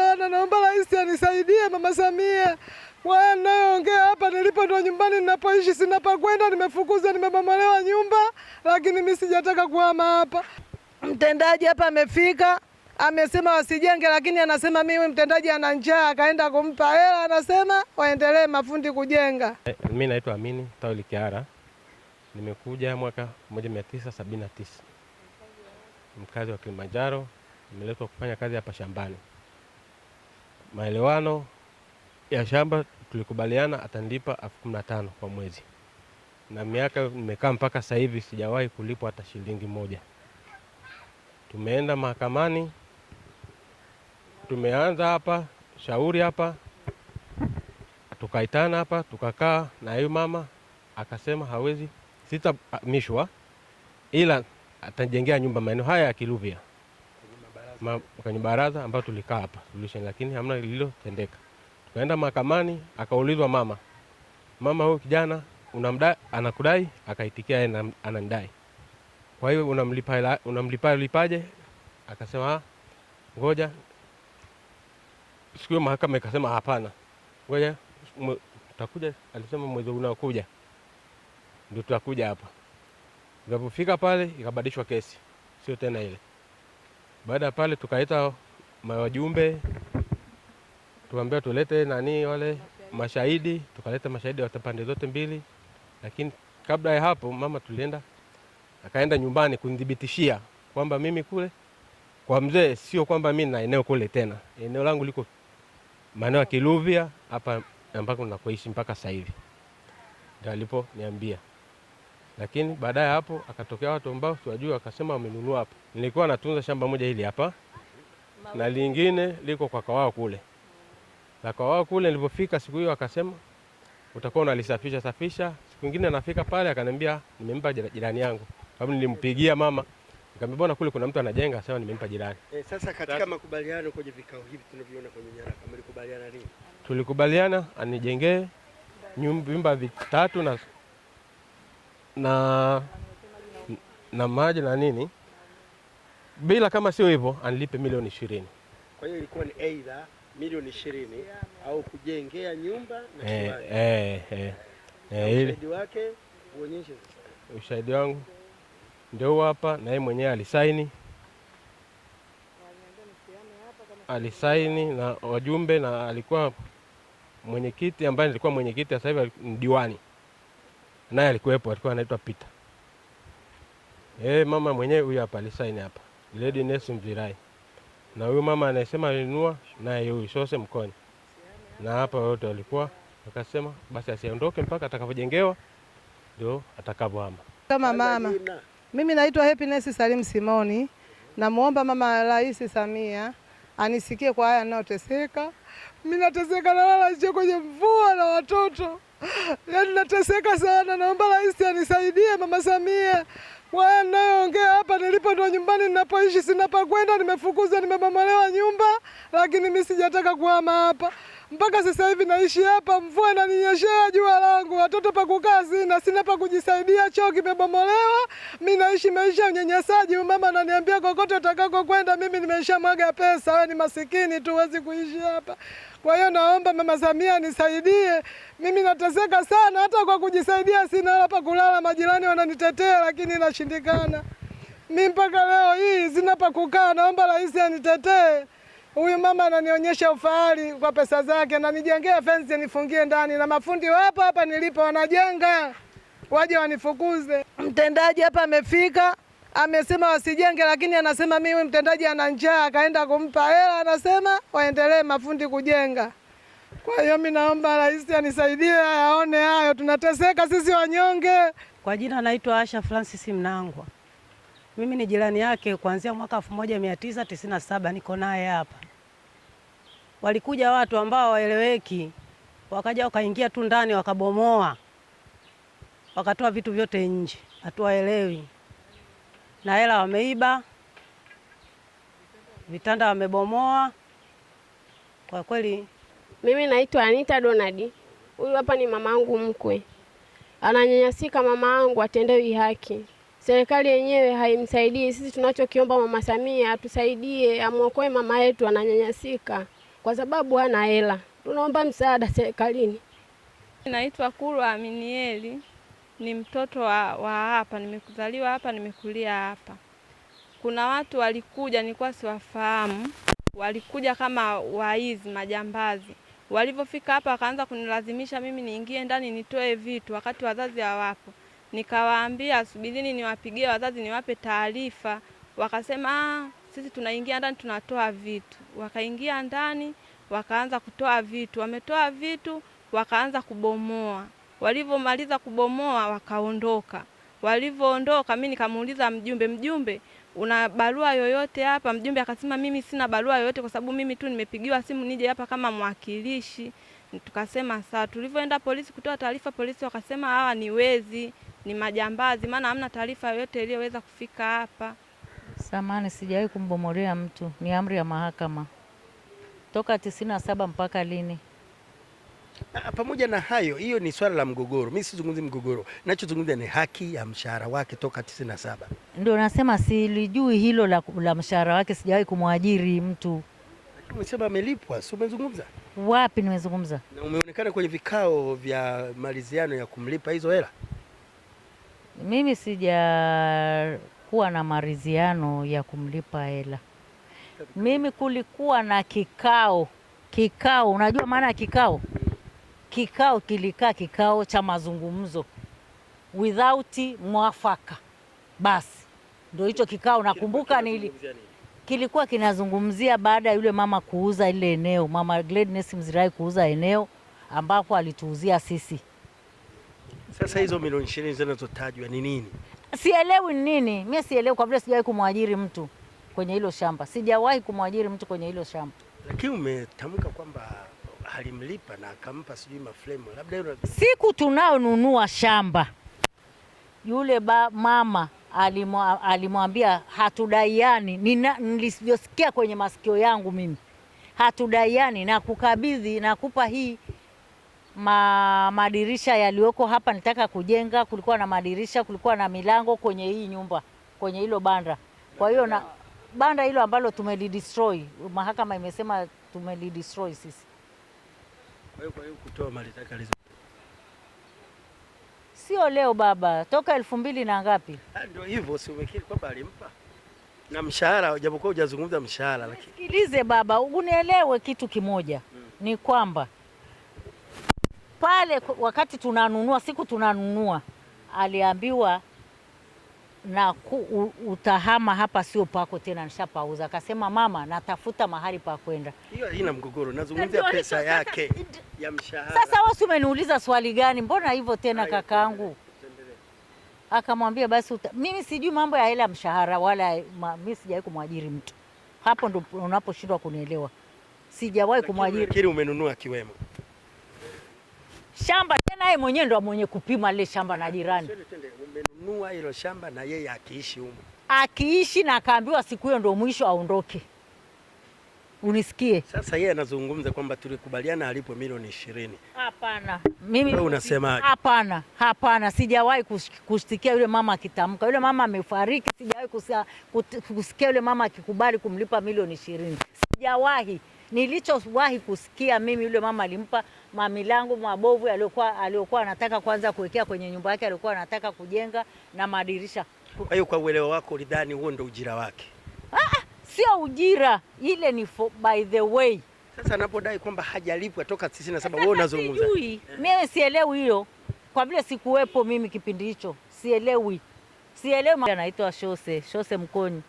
sana. Naomba Rais anisaidie, Mama Samia. Kwa haya ninayoongea hapa, nilipo ndo nyumbani ninapoishi, sina pa kwenda, nimefukuzwa, nimebomolewa nyumba, lakini mimi sijataka kuhama hapa. Mtendaji hapa amefika, amesema wasijenge, lakini anasema mimi mtendaji ana njaa, akaenda kumpa hela, anasema waendelee mafundi kujenga. Mimi naitwa Amini Tauli Kiara, nimekuja mwaka 1979, mkazi wa Kilimanjaro, nimeletwa kufanya kazi hapa shambani. Maelewano ya shamba tulikubaliana atanilipa 15,000 kwa mwezi, na miaka nimekaa mpaka sasa hivi sijawahi kulipwa hata shilingi moja. Tumeenda mahakamani, tumeanza hapa shauri hapa, tukaitana hapa, tukakaa na huyu mama akasema hawezi, sitahamishwa ila atajengea nyumba maeneo haya ya Kiluvya kwenye baraza ambayo tulikaa hapa solution, lakini hamna lililotendeka. Tukaenda mahakamani, akaulizwa mama, mama huyu kijana unamdai, anakudai? Akaitikia yeye ananidai. Kwa hiyo unamlipa hela, unamlipa lipaje? Akasema ngoja. Siku hiyo mahakama ikasema hapana, ngoja tutakuja, alisema mwezi unaokuja ndio tutakuja hapa. Tulipofika pale ikabadilishwa kesi, sio tena ile. Baada ya pale tukaita wajumbe, tukaambia tulete nani wale mashahidi, tukaleta mashahidi wa pande zote mbili. Lakini kabla ya hapo mama tulienda, akaenda nyumbani kunidhibitishia kwamba mimi kule kwa mzee sio kwamba mimi na eneo kule tena. Eneo langu liko maeneo ya Kiluvya hapa ambako nakoishi mpaka sasa hivi. Ndio aliponiambia. Lakini baadaye hapo akatokea watu ambao siwajui wakasema wamenunua hapa. Nilikuwa natunza shamba moja hili hapa na lingine liko kwa kawao kule. Na kwa wao kule nilipofika siku hiyo akasema utakuwa unalisafisha safisha. Siku nyingine nafika pale akaniambia nimempa jirani yangu. Sababu nilimpigia mama nikamwambia bwana kule kuna mtu anajenga, akasema nimempa jirani. Sasa katika makubaliano kwenye vikao hivi tunavyoona kwenye nyaraka mlikubaliana nini? Tulikubaliana anijengee nyumba vitatu na maji na nini, bila kama sio hivyo anilipe milioni 20. Kwa hiyo ilikuwa ni either milioni 20 au kujengea nyumba na kiwanja. Ushahidi wake uonyeshe sasa. Ushahidi wangu ndio hapa, na yeye mwenyewe alisaini. Alisaini na wajumbe, na alikuwa mwenyekiti ambaye nilikuwa mwenyekiti sasa hivi ni diwani. Naye alikuwepo, alikuwa anaitwa Peter. Mama mwenyewe huyu hapa alisaini hapa. Lady Ness Mzirai. Na huyu mama anayesema alinunua naye huyu Sose Mkoni. Na hapa wote walikuwa wakasema basi asiondoke mpaka atakapojengewa ndio atakapohama. Kama mama, mimi naitwa Happiness Salim Simoni. Namuomba Mama Rais Samia anisikie kwa haya ninayoteseka. Mimi nateseka, nalala nje kwenye mvua na watoto. Yaani nateseka sana. Naomba Rais anisaidie, Mama Samia. Kwa haya ninayoongea hapa, nilipo ndo nyumbani ninapoishi, sina pa kwenda, nimefukuzwa, nimebomolewa nyumba, lakini mimi sijataka kuhama hapa. Mpaka sasa hivi naishi hapa, mvua inaninyeshea, jua langu, watoto pa kukaa sina, sina pa kujisaidia, choo kimebomolewa. Mimi naishi maisha ya unyanyasaji. Mama ananiambia kokote utakako kwenda, mimi nimeshamwaga pesa, wewe ni masikini tu, huwezi kuishi hapa. Kwa hiyo naomba Mama Samia nisaidie. Mimi nateseka sana, hata kwa kujisaidia sina hapa pa kulala, majirani wananitetea lakini inashindikana. Mimi mpaka leo hii sina pa kukaa, naomba Rais anitetee. Huyu mama ananionyesha ufahari kwa pesa zake, ananijengea fence nifungie ndani, na mafundi wapo hapa nilipo wanajenga, waje wanifukuze. Mtendaji hapa amefika, amesema wasijenge, lakini anasema mimi mtendaji ana njaa, akaenda kumpa hela, anasema waendelee mafundi kujenga. Kwa hiyo mimi naomba Rais anisaidie, aone hayo, tunateseka sisi wanyonge. Kwa jina naitwa Asha Francis Mnangwa. Mimi ni jirani yake kuanzia mwaka 1997 niko naye hapa. Walikuja watu ambao waeleweki, wakaja wakaingia tu ndani wakabomoa, wakatoa vitu vyote nje, hatuwaelewi. Na hela wameiba, vitanda wamebomoa. Kwa kweli mimi naitwa Anita Donald. Huyu hapa ni mamangu mkwe. Ananyanyasika mamangu, atendewi haki. Serikali yenyewe haimsaidii. Sisi tunachokiomba Mama Samia atusaidie, amuokoe mama yetu, ananyanyasika. kwa sababu hana hela. Tunaomba msaada serikalini. Naitwa Kulwa Aminieli, ni mtoto wa hapa, nimekuzaliwa hapa, nimekulia hapa. Kuna watu walikuja, nilikuwa siwafahamu, walikuja kama waizi, majambazi. Walivyofika hapa wakaanza kunilazimisha mimi niingie ndani nitoe vitu wakati wazazi hawapo. Nikawaambia subirini niwapigie wazazi niwape taarifa. Wakasema sisi tunaingia ndani tunatoa vitu. Wakaingia ndani wakaanza kutoa vitu. Wametoa vitu wakaanza kubomoa. Walivyomaliza kubomoa wakaondoka. Walivyoondoka mimi nikamuuliza mjumbe, mjumbe una barua yoyote hapa? Mjumbe akasema mimi sina barua yoyote kwa sababu mimi tu nimepigiwa simu nije hapa kama mwakilishi. Tukasema sawa. Tulivyoenda polisi kutoa taarifa, polisi wakasema hawa ni wezi, ni majambazi, maana hamna taarifa yoyote iliyoweza kufika hapa. Samahani, sijawahi kumbomolea mtu, ni amri ya mahakama. Toka 97 mpaka lini? Pamoja na hayo, hiyo ni swala la mgogoro. Mimi sizungumzi mgogoro. Ninachozungumzia ni haki ya mshahara wake toka 97. Ndio nasema silijui hilo la mshahara wake, sijawahi kumwajiri mtu. Lakini umesema amelipwa, si umezungumza? Wapi nimezungumza? Na umeonekana kwenye vikao vya maliziano ya kumlipa hizo hela? Mimi sijakuwa na maridhiano ya kumlipa hela. Mimi kulikuwa na kikao. Kikao, unajua maana ya kikao? Kikao kilikaa kikao cha mazungumzo without mwafaka. Basi ndio hicho kikao nakumbuka kilikuwa kinazungumzia baada ya yule mama kuuza ile eneo, Mama Gladness Mzirai kuuza eneo ambapo alituuzia sisi. Sasa hizo milioni 20 zinazotajwa ni nini? Sielewi ni nini. Mimi sielewi kwa vile sijawahi kumwajiri mtu kwenye hilo shamba. Sijawahi kumwajiri mtu kwenye hilo shamba. Lakini umetamka kwamba alimlipa na akampa sijui mafremu. Labda yule siku tunaonunua shamba yule mama alimwambia hatudaiani. Nilivyosikia kwenye masikio yangu mimi, hatudaiani na kukabidhi na kupa hii madirisha yaliyoko hapa, nitaka kujenga. Kulikuwa na madirisha, kulikuwa na milango kwenye hii nyumba, kwenye hilo banda. Kwa hiyo na banda hilo ambalo tumelidestroy, mahakama imesema tumelidestroy sisi. Kwa hiyo kutoa mali zake alizo. Sio leo baba, toka 2000 na ngapi? Ndio hivyo, si umekiri kwamba alimpa na mshahara, japokuwa hujazungumza mshahara lakini. Sikilize baba, unielewe kitu kimoja. Ni kwamba pale wakati tunanunua, siku tunanunua aliambiwa na utahama hapa sio pako tena, nishapauza. Akasema mama natafuta mahali pa kwenda. Hiyo haina mgogoro, nazungumzia pesa yake ya mshahara. Sasa wewe umeniuliza swali gani? Mbona hivyo tena kakaangu? Akamwambia basi mimi sijui mambo ya hela mshahara wala mimi sijawahi kumwajiri mtu. Hapo ndo unaposhindwa kunielewa. Sijawahi kumwajiri. Lakini umenunua kiwemo shamba tena, yeye mwenyewe ndo mwenye kupima lile shamba na jirani. Umenunua hilo shamba na yeye akiishi humo. Akiishi na akaambiwa siku hiyo ndo mwisho aondoke. Unisikie? Sasa yeye anazungumza kwamba tulikubaliana alipo milioni 20. Hapana. Mimi wewe unasemaje? Hapana, hapana, sijawahi kusikia yule mama akitamka. Yule mama amefariki, sijawahi kusikia yule mama akikubali kumlipa milioni 20. Sijawahi. Nilichowahi kusikia mimi yule mama alimpa mamilango mabovu aliyokuwa anataka kwanza kuwekea kwenye nyumba yake, alikuwa anataka kujenga na madirisha. Kwa hiyo kwa uelewa wako ulidhani huo ndio ujira wake? Sio ujira, ile ni by the way. Sasa anapodai kwamba hajalipwa toka 97 wewe unazungumza. Sijui. Mimi sielewi hiyo. Kwa vile sikuwepo mimi kipindi hicho. Sielewi. Sielewi. Anaitwa Shose, Shose Mkoni.